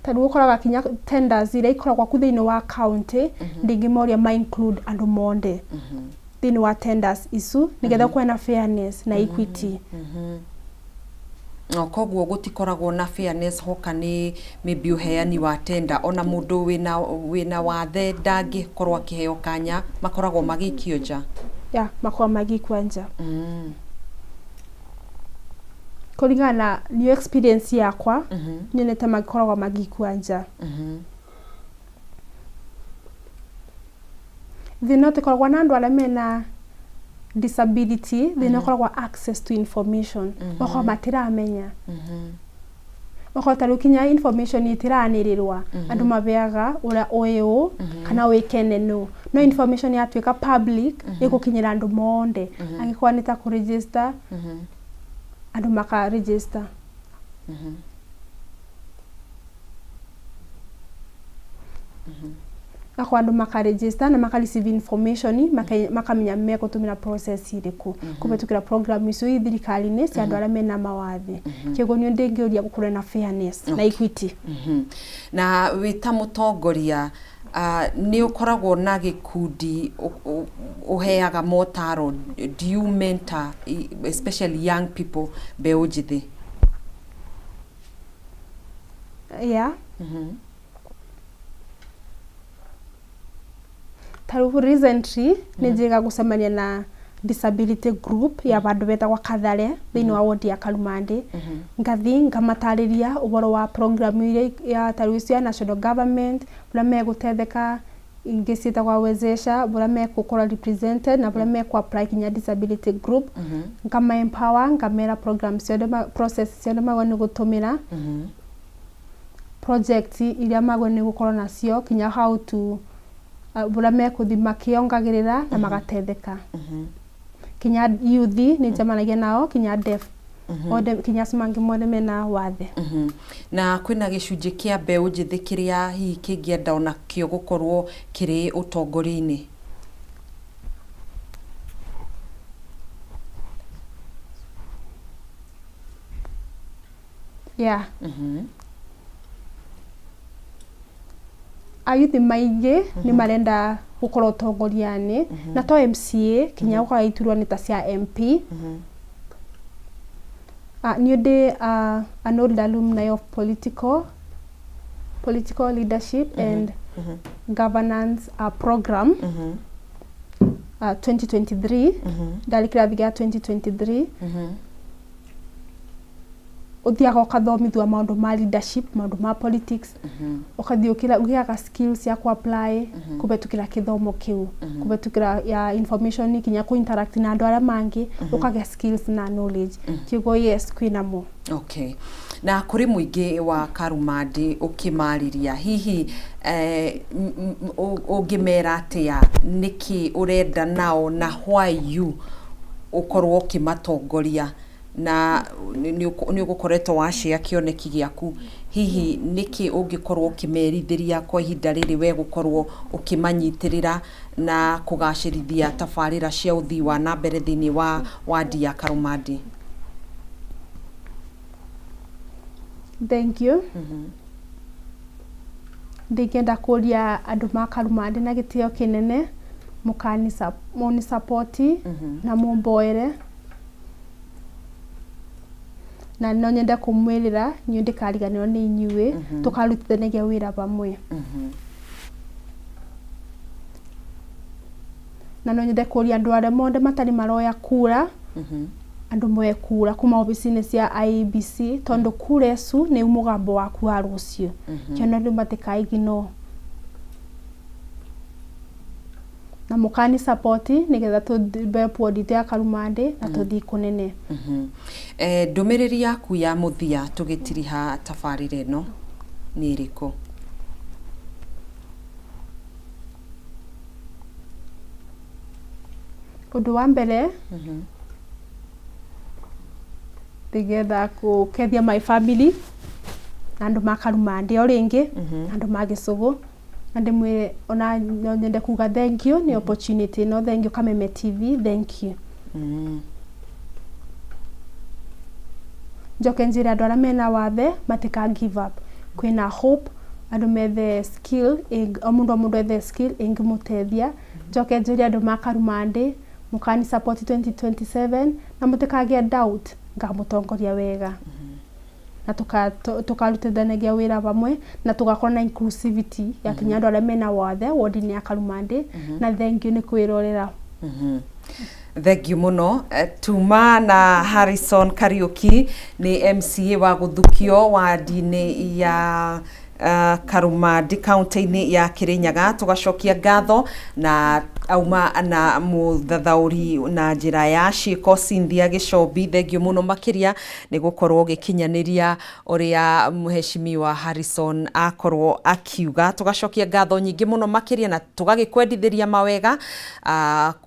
Ta rĩu ũkoraga kinya tenders iria ikoragwo ku thĩinĩ wa county, ndingĩmoria ma include andũ monde thĩinĩ wa tenders icu, nĩgetha kũgĩe na fairness na equity. No koguo gũtikoragwo na fairness hoka nĩ maybe ũheani wa tender, ona mũndũ wĩna wathe ndangĩkorwo akĩheo kanya, makoragwo magĩikio nja? Ya, makoragwo magĩikio nja. Kũringana na new experience yakwa, nyonete makoragwo magĩikio nja. Thĩna ũtĩkoragwo na andũ arĩa mena disability, thĩna ũkoragwo access to information, ũgakorwo matiramenya. Ũgakorwo ta rĩu kinya information ĩtĩranĩrĩrwa, andũ mabeaga ũrĩa ũĩ ũũ kana ũĩkene nũ, no information yatuĩka public ĩgũkinyĩra andũ monde. Angĩkorwo nĩ ta kũ register, andũ maka register. Akorwo andũ maka register na maka receive information, makamenya megũtũmĩra process ĩrĩkũ kũhetũkĩra program icio i thirikari-inĩ cia andũ arĩa mena mawathe. Kĩguo nĩ ndĩngĩũria gũkorwo na fairness na equity. Na wĩ ta mũtongoria, nĩ ũkoragwo na gĩkundi ũheaga motaro? Do you mentor especially young people, mbeũ njĩthĩ? Yeah. Ta rĩu recently nĩ njĩga gũcemania na disability group ya bandũ betagwo Kathare thĩinĩ wa ward ya Karumandi. Ngathi ngamatarĩria ũhoro wa program iria ya ta rĩu cia national government, ũrĩa megũtetheka, ingĩ ciĩtagwo Wezesha, ũrĩa megũkorwo represented na ũrĩa mekũ apply kinya disability group. Ngama empower, ngamera program ciothe, process ciothe magwo nĩ gũtũmĩra, project iria magwo nĩ gũkorwo nacio, kinya how to ũrĩa mekũthi makĩongagĩrĩra na magatetheka. Kinya youth nĩ njemanagia nao, kinya deaf othe, kinya acio mangĩ mothe mena wathe. Na kwĩna gĩcunjĩ kĩa mbeũ njĩthĩ kĩrĩa hihi kĩngĩenda ona kĩo gũkorwo kĩrĩ ũtongoria-inĩ? Yeah. Ayuthi maingĩ nĩ marenda gũkorwo ũtongoria-inĩ, na to MCA, kinya gũkorwo iturwa nĩ ta cia MP. Niĩ ndĩ an old alumni of political leadership and governance program 2023. Ndarĩ kĩrathi gĩa 2023. Ũthiaga ũkathomithio maũndũ ma leadership, maũndũ ma politics, ũgathiĩ ũgĩaga skills cia ku apply kũhetũkĩra kĩthomo kĩu, kũhetũkĩra ya information, kinya kũ interact na andũ arĩa mangĩ, ũkagĩa skills na knowledge. Kĩguo yes, kwĩnamo. Okay. Na kũrĩ mũingĩ wa Karumandi ũkĩmarĩria, hihi ũngĩmera atĩa nĩkĩ ũrenda nao na why you ũkorwo ũkĩmatongoria? Na nĩ ũgũkoretwo wacĩa kĩoneki gĩaku, hihi nĩkĩ ũngĩkorwo ũkĩmerithĩria kwa ihinda rĩrĩ we gũkorwo ũkĩmanyitĩrĩra na kũgacĩrithia tabarĩra cia ũthii wa na mbere thĩinĩ wa wadi ya Karumandi? Thank you. Ndingĩenda kũria andũ ma Karumandi na gĩtĩo kĩnene mũni support na mũmboere. Na no nyende kumwirira inyuĩ ndikariganĩrwo nĩ inyuĩ, tũkarutithanagia wĩra vamwe. Na no nyende kũria andũ arĩa mothe matarĩ maroya kura, andũ moe kura kuma obici-inĩ cia IEBC, tondũ kura icu nĩ mũgambo waku wa rũciũ. Kĩona andũ matikaignore na mũkani support nĩgetha tũ develop ward itũ ya Karumandĩ na tũthiĩ kũnene. Ndũmĩrĩri yaku ya mũthia tũgĩtiriha tabarĩra ĩno nĩ ĩrĩkũ? Ũndũ wa mbere, nĩgetha kũkethia my family na andũ ma Karumandĩ o rĩngĩ, na andũ ma Gĩcũgũ, na ndĩmwĩre ona no nyende kuga thank you nĩ opportunity ĩno. Thank you Kameme TV, thank you. Njoke njĩre andũ arĩa mena wathe matika give up, kwĩna hope. Andũ methe skill, o mũndũ o mũndũ ethe skill ĩngĩmũteithia. Njoke njĩre andũ ma Karumandĩ mũkani support 2027 na mũtikagĩe doubt, ngamũtongoria wega na tũkarutithanagia wĩra vamwe na tũgakorwo na inclusivity ya kinya andũ arĩa mena wathe ward-inĩ ya Karumandĩ. Na thank you nĩ kwĩrorera. Thank you mũno. Tuma na Harrison Kariuki nĩ MCA wa gũthukio wadi-inĩ ya Karumandi kaunti-inĩ ya Kirinyaga. Tũgacokia ngatho na auma na mũthathaũri na njĩra ya ciĩko Cynthia Gĩcombi. Thank you mũno makĩria nĩ gũkorwo ũgĩkinyanĩria ũrĩa mheshimiwa Harrison akorwo akiuga. Tũgacokia ngatho nyingĩ mũno makĩria na tũgagĩkwendithĩria mawega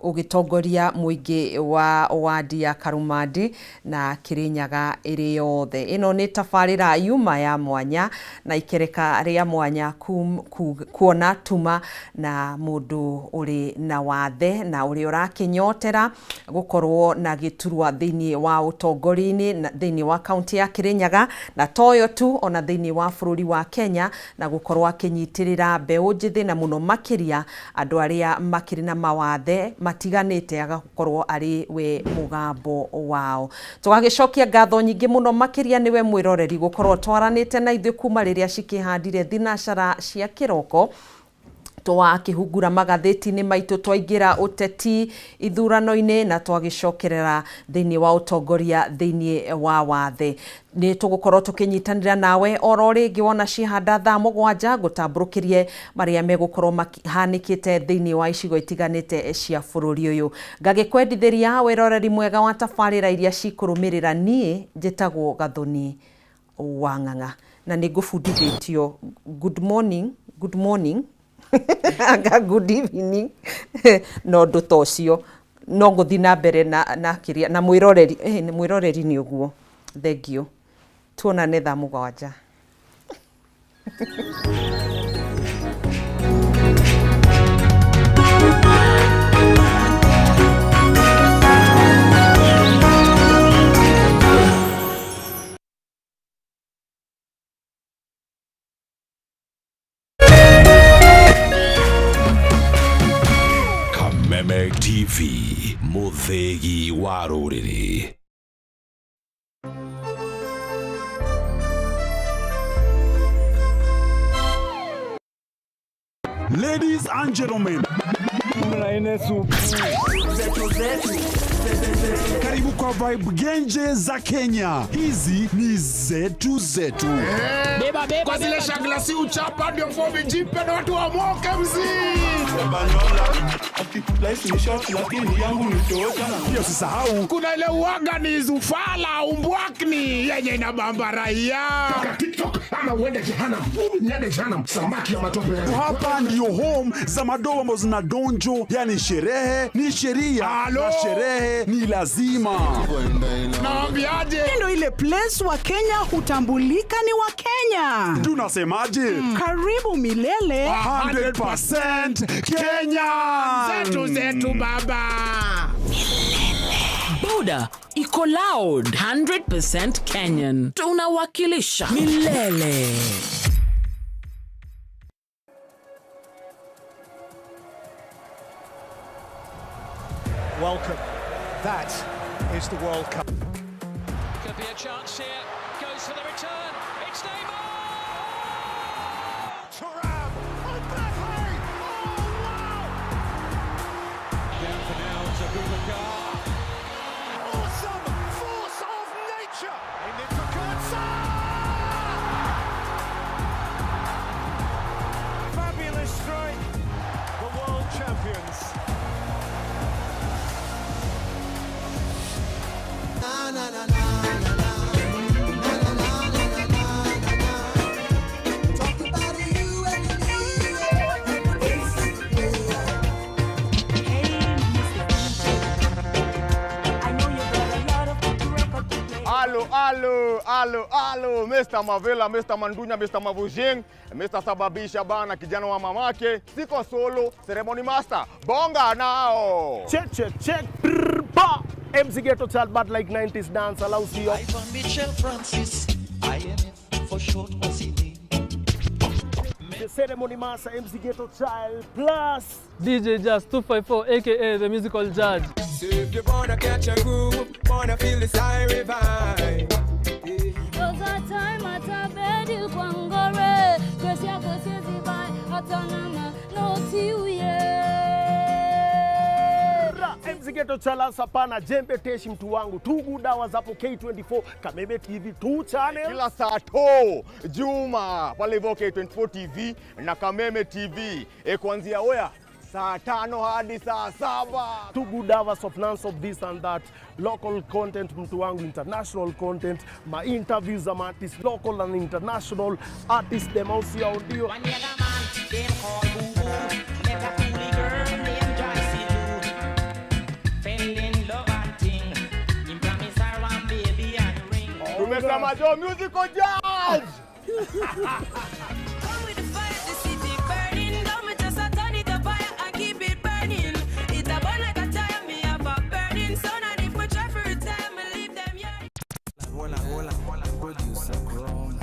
ũgĩtongoria mũingĩ wa wadi ya Karumandi na Kirinyaga ĩrĩ yothe. Ĩno nĩ tabarĩra yuma ya mwanya na ikereka rĩa mwanya kuona tuma na mũndũ ũrĩ na wathe na ũrĩa ũrakĩnyotera gũkorwo na gĩturwa thĩinĩ wa ũtongoria-inĩ thĩinĩ wa kaunti ya Kirinyaga, na toyo tu, ona thĩinĩ wa bũrũri wa Kenya, na gũkorwo akĩnyitĩrĩra mbeũ njĩthĩ na mũno makĩria andũ arĩa makĩrĩ na mawathe matiganĩte, agakorwo arĩ we mũgambo wao. Tũgagĩcokia ngatho nyingĩ mũno makĩria nĩwe mwĩroreri gũkorwo twaranĩte na ithuĩ kuma rĩrĩa cikĩhandire thinacara cia kĩroko, twakĩhungura magathĩti-inĩ maitũ, twaingĩra ũteti ithurano-inĩ na twagĩcokerera thĩinĩ wa ũtongoria thĩinĩ wa wathe. Nĩ tũgũkorwo tũkĩnyitanĩra nawe oro rĩngĩ wona cihanda thaa 7 ngũtambũrũkĩrie marĩa megũkorwo mahanĩkĩte thĩinĩ wa icigo itiganĩte cia bũrũri ũyũ. Ngagĩkwendithĩria wĩroreri mwega wa tabarĩra iria cikũrũmĩrĩra. Niĩ njĩtagwo Gathoni wa Ng'ang'a na nĩ ngũbundithĩtio good morning, good morning anga good evening na ũndũ ta ũcio. No ngũthiĩ na mbere na kĩrĩa na mwĩroreri, nĩ mwĩroreri nĩ ũguo. Thank you, tuonane thaa 7. Kameme TV, mũthĩgi wa rũrĩrĩ. Ladies and gentlemen, karibu kwa vibe genje za Kenya. Hizi ni zetu zetu. Kwa zile shagla si uchapa ndio fomi jipe na watu wamoke mzii. Pia usisahau Kuna ile uaga ni zufala umbwakni yenye inabamba raia. TikTok ama uende jehanamu. Mimi niende jehanamu, samaki ya matope. Hapa ndio home za madogo ambazo zina donjo, yani sherehe ni sheria Halo? na sherehe ni lazima. Nawambiaje? Ndio ile place wa Kenya hutambulika ni wa Kenya. Tunasemaje? Karibu milele. 100% Kenya. Zetu zetu baba. Boda iko loud, 100% Kenyan. Tunawakilisha milele. Welcome. That is the World Cup. Could be Be a chance here. Goes for the return. It's Neymar! Thuram! Mbappe! Oh, wow! Down for now to Boubacar. Awesome force of nature! In it for Kurtza! Fabulous strike! The world champions. Alo, alo, alo, alo, Mr. Mavela, Mr. Mandunya, Mr. Mavujing, Mr. Sababisha bana, kijana wa mamake. Siko solo, ceremony master. Bonga nao. Check, check, check. Brr, ba. MC Ghetto Child, but like 90s dance, allows you. Ivan Mitchell Francis, IMF for short was he name. The ceremony master, MC Ghetto Child, plus DJ Jazz 254, aka the musical judge. So if you wanna catch a groove, wanna feel this high revive. Cause a time atabedi kwa ngore Grace yako siwezi buy hata na manoti uye. Ra, MC Ghetto Child hapana jembe teshi mtu wangu. Two good hours hapo K24 Kameme TV 2 channel. Kila saa to Juma pale hivyo K24 TV na Kameme TV kuanzia oya saa 5 hadi saa 7. Two good hours of non-stop this and that, local content mtu wangu, international content, ma interviews za artists, local and international artists them au sio ndio? Them call Boo Boo. Met a coolie girl named Joyce Lou. Fell in love and thing. Him promise her one baby and ring. Tumesema jo musical judge. Come with the fire, the city burning. Don't me just a turn it up fire and keep it burning. It a burn like a tire, me have a burning sun. And if we try for retire, me leave them yeah. Hola, hola, hola, producer grown.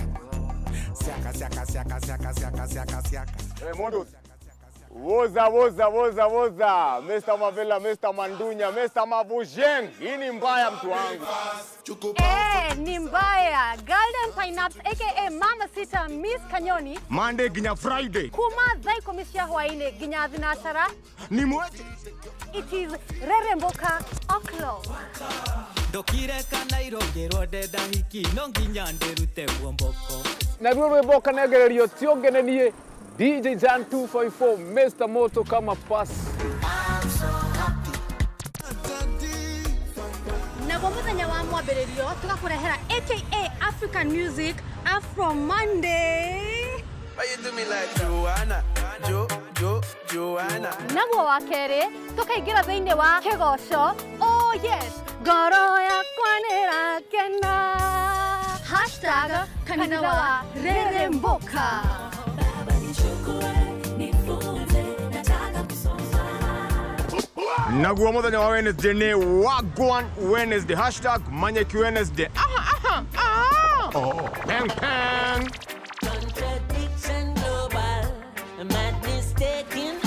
Siaka, siaka, siaka, siaka, siaka, siaka, siaka. Modos. Woza, woza, woza, woza. Mr. Mavela, Mr. Mandunya, Mr. Mavujeng. Hii ni mbaya mtu wangu. Eh, ni mbaya. Golden Pineapple aka Mama Sita Miss Kanyoni. Monday ginya Friday. Kuma thaa 10 cia hwaini nginya thinashara. Ni mwete. It is Reremboka o'clock. Ndokire kana irongĩrwo ndenda hiki no nginya ndĩrute guomboko. Naruo rwimbo kanegererio tiongenenie DJ Jan 254 Mr. Moto kama pass. Naguo muthenya wa mwambĩrĩrio tũgakũrehera aka African Music Afro Monday. Why you do me like Joanna? Jo, Jo, Joanna. Naguo wa kerĩ tũkaingĩra thĩinĩ wa kĩgoco, oh yes, ngoro yakwa nĩrakena, #kanitha wa Reremboka. Naguo muthenya wa Wednesday ni Wagwan Wednesday. #Manyeki Wednesday. Aha, aha, aha. Oh, peng, peng. Contradiction global, madness taking